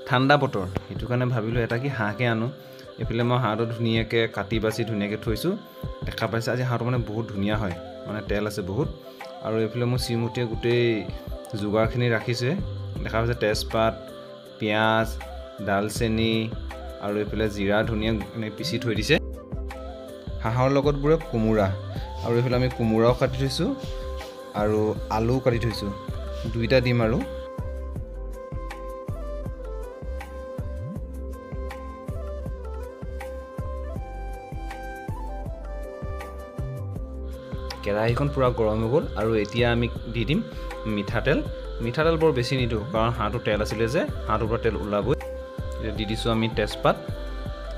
ঠাণ্ডা বতৰ, সেইটো কাৰণে ভাবিলোঁ এটা কি হাঁহকে আনো। এইফালে মই হাঁহটো ধুনীয়াকৈ কাটি বাচি ধুনীয়াকৈ থৈছোঁ, দেখা পাইছে। আজি হাঁহটো মানে বহুত ধুনীয়া হয়, মানে তেল আছে বহুত। আৰু এইফালে মোৰ শ্ৰীমতীয়ে গোটেই যোগাৰখিনি ৰাখিছে, দেখা পাইছে। তেজপাত, পিঁয়াজ, ডালচেনি আৰু এইফালে জিৰা ধুনীয়া এনেকৈ পিচি থৈ দিছে। হাঁহৰ লগত বোৰে কোমোৰা, আৰু এইফালে আমি কোমোৰাও কাটি থৈছোঁ আৰু আলুও কাটি থৈছোঁ, দুইটা দিম। আৰু কেৰাহীখন পূৰা গৰম হৈ গ'ল আৰু এতিয়া আমি দি দিম মিঠাতেল। মিঠাতেল বৰ বেছি নিদিওঁ, কাৰণ হাঁহটো তেল আছিলে যে, হাঁহটোৰ পৰা তেল ওলাবই। এতিয়া দি দিছোঁ আমি তেজপাত,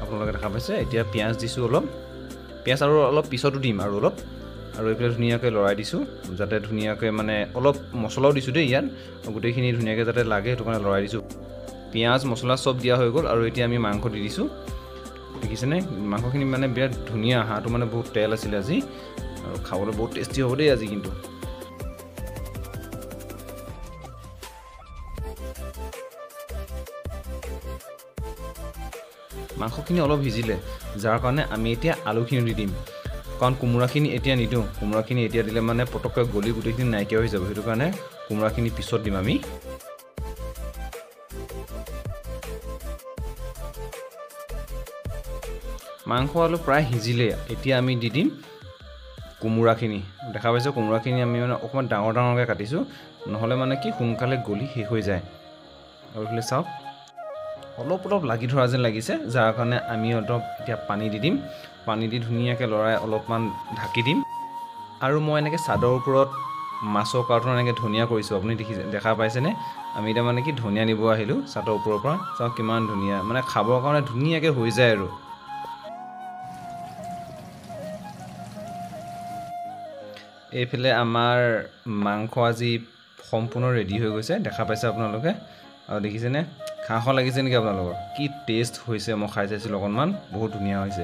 আপোনালোকে দেখা পাইছে। এতিয়া পিঁয়াজ দিছোঁ অলপ, পিঁয়াজ আৰু অলপ পিছতো দিম আৰু অলপ। আৰু এইফালে ধুনীয়াকৈ লৰাই দিছোঁ, যাতে ধুনীয়াকৈ মানে অলপ মছলাও দিছোঁ দেই ইয়াত, গোটেইখিনি ধুনীয়াকৈ যাতে লাগে সেইটো কাৰণে লৰাই দিছোঁ। পিঁয়াজ মছলা চব দিয়া হৈ গ'ল আৰু এতিয়া আমি মাংস দি দিছোঁ, দেখিছেনে? মাংসখিনি মানে বিৰাট ধুনীয়া, হাঁহটো মানে বহুত তেল আছিলে আজি আৰু খাবলৈ বহুত টেষ্টি হ'ব দেই আজি। কিন্তু মাংসখিনি অলপ সিজিলে, যাৰ কাৰণে আমি এতিয়া আলুখিনি দি দিম, কাৰণ কোমোৰাখিনি এতিয়া নিদিওঁ। কোমোৰাখিনি এতিয়া দিলে মানে পটককৈ গলি গোটেইখিনি নাইকিয়া হৈ যাব, সেইটো কাৰণে কোমোৰাখিনি পিছত দিম আমি। মাংস আলু প্ৰায় সিজিলে, এতিয়া আমি দি দিম কোমোৰাখিনি, দেখা পাইছে। কোমোৰাখিনি আমি মানে অকণমান ডাঙৰ ডাঙৰকৈ কাটিছোঁ, নহ'লে মানে কি সোনকালে গলি শেষ হৈ যায়। আৰু এইফালে চাওক, অলপ অলপ লাগি ধৰা যেন লাগিছে, যাৰ কাৰণে আমি অলপ এতিয়া পানী দি দিম। পানী দি ধুনীয়াকৈ লৰাই অলপমান ঢাকি দিম। আৰু মই এনেকৈ চাদৰ ওপৰত মাছৰ কাৰ্টুন এনেকৈ ধনিয়া কৰিছোঁ, আপুনি দেখিছে, দেখা পাইছেনে? আমি এতিয়া মানে কি ধনিয়া নিব আহিলোঁ চাদৰ ওপৰৰ পৰা। চাওক কিমান ধুনীয়া, মানে খাবৰ কাৰণে ধুনীয়াকৈ হৈ যায়। আৰু এইফালে আমাৰ মাংস আজি সম্পূৰ্ণ ৰেডি হৈ গৈছে, দেখা পাইছে আপোনালোকে। আৰু দেখিছেনে, খাওঁ খাওঁ লাগিছে নেকি আপোনালোকৰ? কি টেষ্ট হৈছে, মই খাই চাইছিলোঁ অকণমান, বহুত ধুনীয়া হৈছে।